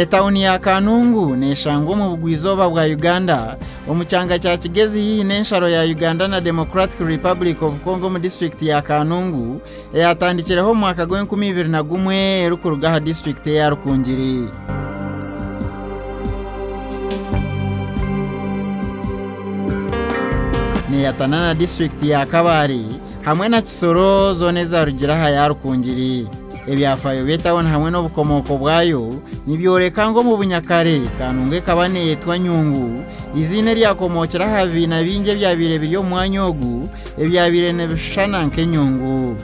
Etawuni ya Kanungu neshangwa omu bugwa-izooba bwa Uganda omu kyanga kya Kigezi haihi n'ensharo ya Uganda na Democratic Republic of Congo omu disiturikiti ya Kanungu eyatandikireho omu mwaka gw'enkumi ibiri na gumwe erikuruga aha disiturikiti eya Rukungiri. Neyatana na disiturikiti ya Kabale hamwe na Kisoro zoona ezarugire aha ya Rukungiri. Ebyafaayo by'etawuni hamwe n'obukomooko bwayo nibyoreka ngu omu bunyakare Kanungu ekaba neeyetwa Nyungu, eiziina eryakomookire aha bibiina bingi ebyabaire biri omu mwanya ogu ebyabaire nibishushana nk'enyungu.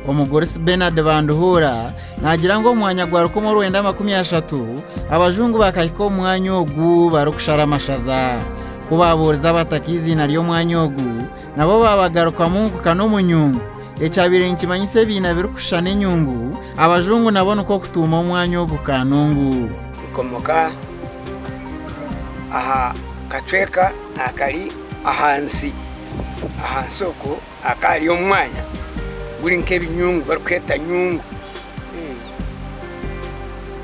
Omugurusi Bernard Banduhuura naagira ngu omu mwanya gwa 1930 abajungu bakahika omu mwanya ogu barikushara amashaza. Ku baabuurize abataka eiziina ry'omwanya ogu, nabo baabagarukamu ngu Kanomunyungu. Ekyabaire nikimanyisa ebiina birikushushana enyungu, abajungu nabo nikwo kutuuma omwanya ogu Kanungu. Bikomoka aha kacweka akari ahansi, ahansi okwo hakaba hariyo omwanya guri nk'ebinyungu barikweta nyungu.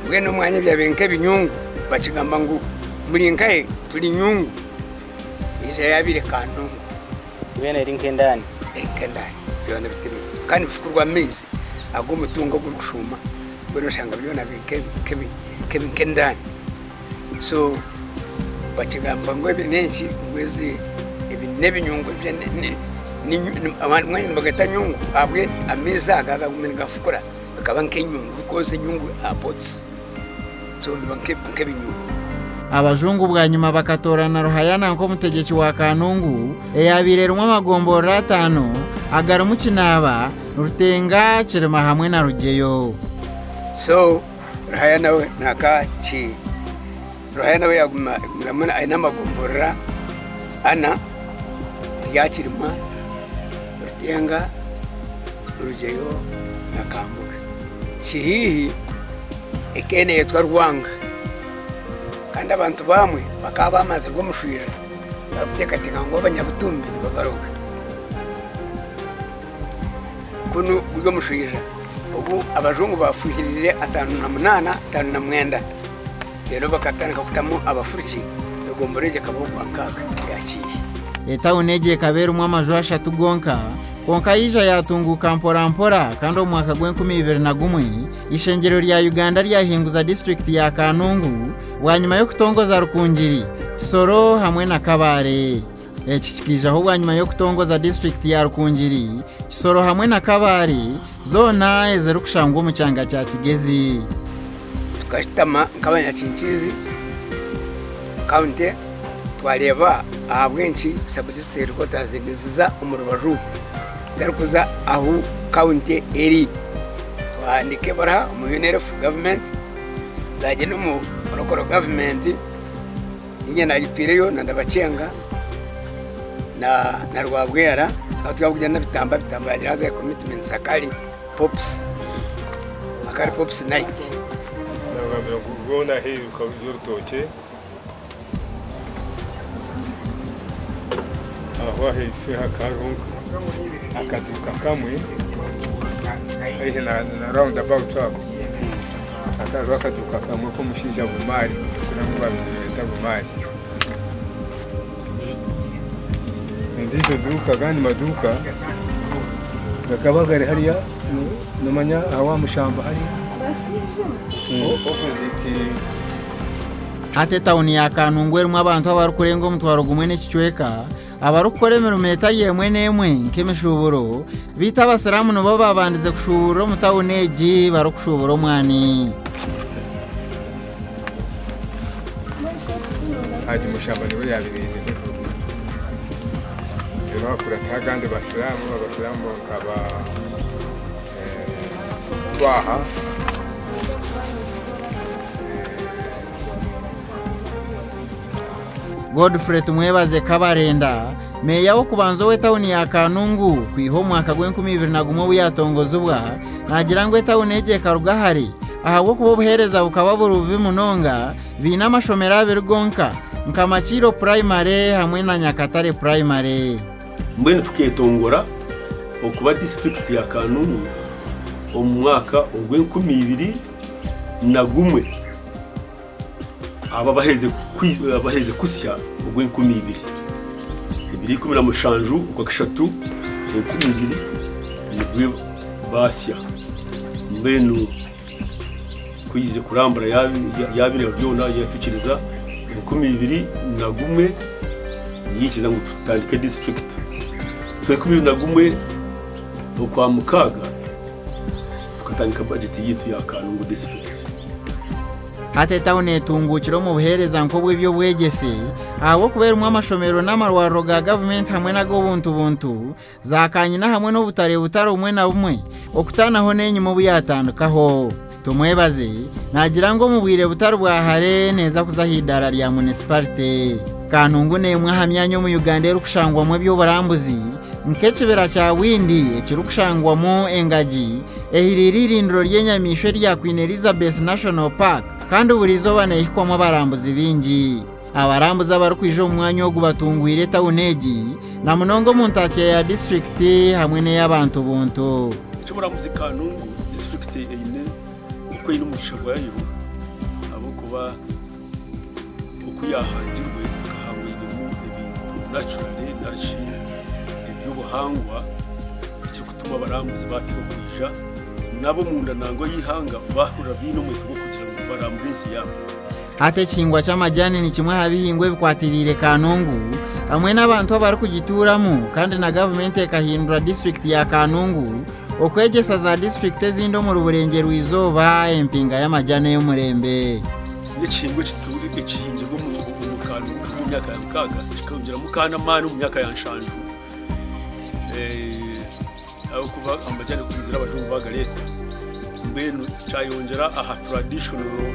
Mbwenu omwanya ebyabaire nk'ebinyungu bakigamba ngu muri nkahe? Turi nyungu. Yaija yabaire Kanungu. Mbwenu eri nk'endaani. Eri nk'endaani byona bitemire kandi nibifukurwa amaizi ag'omutungo ogurikushuuma mbwenu oshanga byona biri nk'endaani. So bakigamba ngu ebi n'enki ngu ezi ebi n'ebinyungu abamwe nibageta nyungu ahabwe amaizi aga agagumire nigafukura bikaba nk'enyungu because enyungu aha pots so biba nk'ebinyungu. Abajungu bwanyima bakatoorana Ruhayana nk'omutegyeki wa Kanungu eyaabaire erimu amagomborora ataano agarimu Kinaaba, Rutenga, Kirima hamwe na Rugyeyo. So Ruhaya nawe naka ki Ruhaya nawe yaguma aine amagomborora ana erya Kirima, Rutenga, Rugyeyo na Kambuga. Kihihi ekaba neyetwa Rwanga kandi abantu bamwe bakaba bamazirwe omushwija barikuteekateeka ngu abanyabutumbi nibabaroga. Kunu guri omushwija ogu abajungu baafuhirire 58, 59 reero bakatandika kutamu abafuruki egombora egyo ekaba ogwankaaga eya Kiihi. Etawuni egi ekaba erimu amaju ashatu gonka, kwonka yaija yaatunguuka mpora mpora kandi omu mwaka gw'enkumi ibiri na gumwe, eishengyero rya Uganda ryahinguza disiturikiti ya Kanungu bwanyima y'okutongoza Rukungiri, Kisoro hamwe na Kabale. Eki kikaijaho bwanyima y'okutongoza disiturikiti ya Rukungiri, Kisoro hamwe na Kabale zoona ezirikushangwa omu kyanga kya Kigezi. Tukashutama nk'abanyakinkiizi county twareeba ahabw'enki sub-district headquarters niziza omu rubaju zitarikuza ahu county eri. Twahandiika ebaruha omu UNLF government zagyenda omu local government. Niinye naagitwireyo na Ndabakyenga na Rwabwera tukaba twakugyenda na Bitamba, Bitamba yaagira ngu commitments akari pops akari pops night. Nabagambira ngu rwona aheeru rukarurya orutookye aho ahaifo hakaba hariho akaduuka kamwe haihi na round about aho. Hakaba hariho akaduuka kamwe k'omushaija Bumaali, omusiraamu ou baabaire nibeeta Bumaali. Endiijo duuka, agandi maduuka gakaba gari hariya noomanya aha wa mushamba hariya opposite. Hati etawuni ya Kanungu erimu abantu abarikurenga omutwaro gumwe n'ekicweka abarikukora emirimo etari emwe n'emwe nk'emishuuburo, beitu abasiraamu nibo baabandize kushuuburira omu tawuni egi barikushuubura omwani. Haji Mushamba niwe yaabaire aine eduuka. Reero hakurataho agandi basiraamu, abasiraamu nkaba Twaha. Godfrey Tumwebaze Kabarenda, meeya w'okubanza ow'etawuni ya Kanungu kwiha omu mwaka gw'enkumi ibiri na gumwe obu yaatongozibwa, naagira ngu etawuni egi ekaruga hare ahabw'okuba obuheereza bukaba buri bubi munonga baine amashomero abiri gonka nka Makiiro Primary hamwe na Nyakatare Primary. Mbwenu tuketongora okuba disiturikiti ya Kanungu omu mwaka ogw'enkumi ibiri na gumwe. Aba baheze kusya ogw'enkumi ibiri ebiri ikumi na mushanju okwa kashatu 2000 nibwe basya. Mbwenu kwizire kurambura yabireba byona yatukiriza 2001 yikiza ngu tutandike district. So 2001 okwa mukaaga tukatandika budget yitu ya Kanungu district. Hati etawuni etungukire omu buheereza nk'obw'ebyobwegyese ahabw'okubeeramu amashomero n'amarwariro ga gavumenti hamwe n'ag'obuntubuntu zakanyina hamwe n'obutare butari bumwe na bumwe okutaanaho n'enyima obu yatandikaho. Tumwebaze nagira ngu omu bwire butari bwa hare neeza kuza aha idaara rya municipality. Kanungu n'emwe aha myanya omu Uganda erikushangwamu eby'oburambuzi nk'ekibira kya Bwindi ekirikushangwamu engagi ehiriire irindiro ry'enyamaishwa erya Queen Elizabeth National Park kandi buri izooba neehikwamu abarambuzi baingi. Abarambuzi abarikwija omu mwanya ogu batungwire etawuni egi na munonga omu ntaasya ya disitulikiti hamwe n'ey'abantu buntu. Eky'oburambuzi Kanungu disitulikiti eine oku eine omugisha gwayo ahabw'okuba oku yahangirwe ekahangwa einemu ebintu naturally narishi eby'obuhangwa ekirikutuma abarambuzi bateeka kwija n'ab'omunda nangwa y'eihanga bahurira baine omweto gw'okugira ngu barambure ensi yaabo. Hati ekihingwa ky'amajani ni kimwe aha bihingwa ebikwatiriire Kanungu hamwe n'abantu abarikugituuramu kandi na gavumenti ekahindura disitulikiti ya Kanungu okwegyesa za disitulikiti ezindi omuri Burengyerwa-izooba empinga y'amajani ey'omurembe. N'ekihingwa ekihingirwe omu Kanungu omu myaka ya mukaaga kikongeramu kandi amaani omu myaka ya nshanju ahabw'okuba amajani kwizira abajungu bagareeta mbwenu kyayongyera aha traditional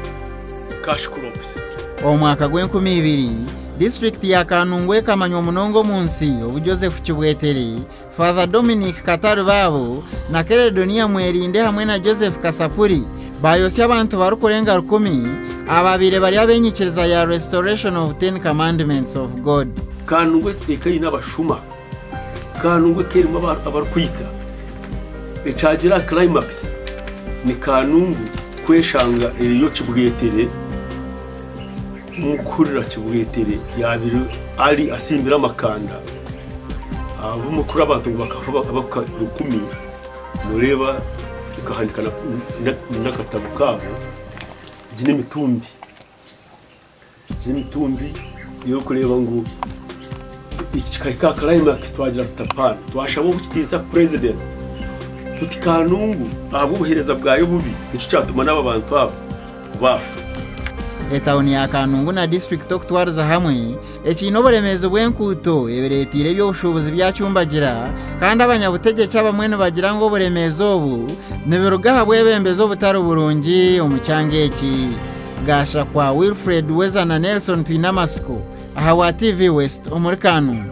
cash crops. Omu mwaka gw'enkumi ibiri disitulikiti ya Kanungu ekamanywa munonga omu nsi obu Joseph Kibwetere, Father Dominic Kataribabo na Keredonia Mwerinde hamwe na Joseph Kasapuri bayosya abantu barikurenga 10 ababaire bari ab'enyikiriza ya Restoration of Ten Commandments of God. Kanungu eka eine abashuma, Kanungu eka erimu abarikwita. Ekyagira climax ni Kanungu kweshanga eriyo Kibwetere, mukuhurira Kibwetere yabire ari asimbire amakanda ab'omukuru abantu ngu bakafa baka 10 noreeba ekahandika n'akatabo kaabo. Egi n'emitumbi, egi n'emitumbi y'okureeba ngu iki kikahika climax twagira tutapana twashaba obukitiisa president tuti Kanungu ahabw'obuheereza bwayo bubi nikyo kyatuma n'aba bantu abo bafa. Etawuni ya Kanungu na disitulikiti okutwariza hamwe ekiine oburemeezi bw'enkuuto ebireetiire eby'obushuubuzi byacyumbagira kandi abanyabutegyeki abamwe nibagira ngu oburemeezi obu nibiruga aha bwebembezi obutari burungi omu kyanga eki. Gashakwa Wilfred Weza na Nelson Twinamasiko aha wa TV West omuri Kanungu.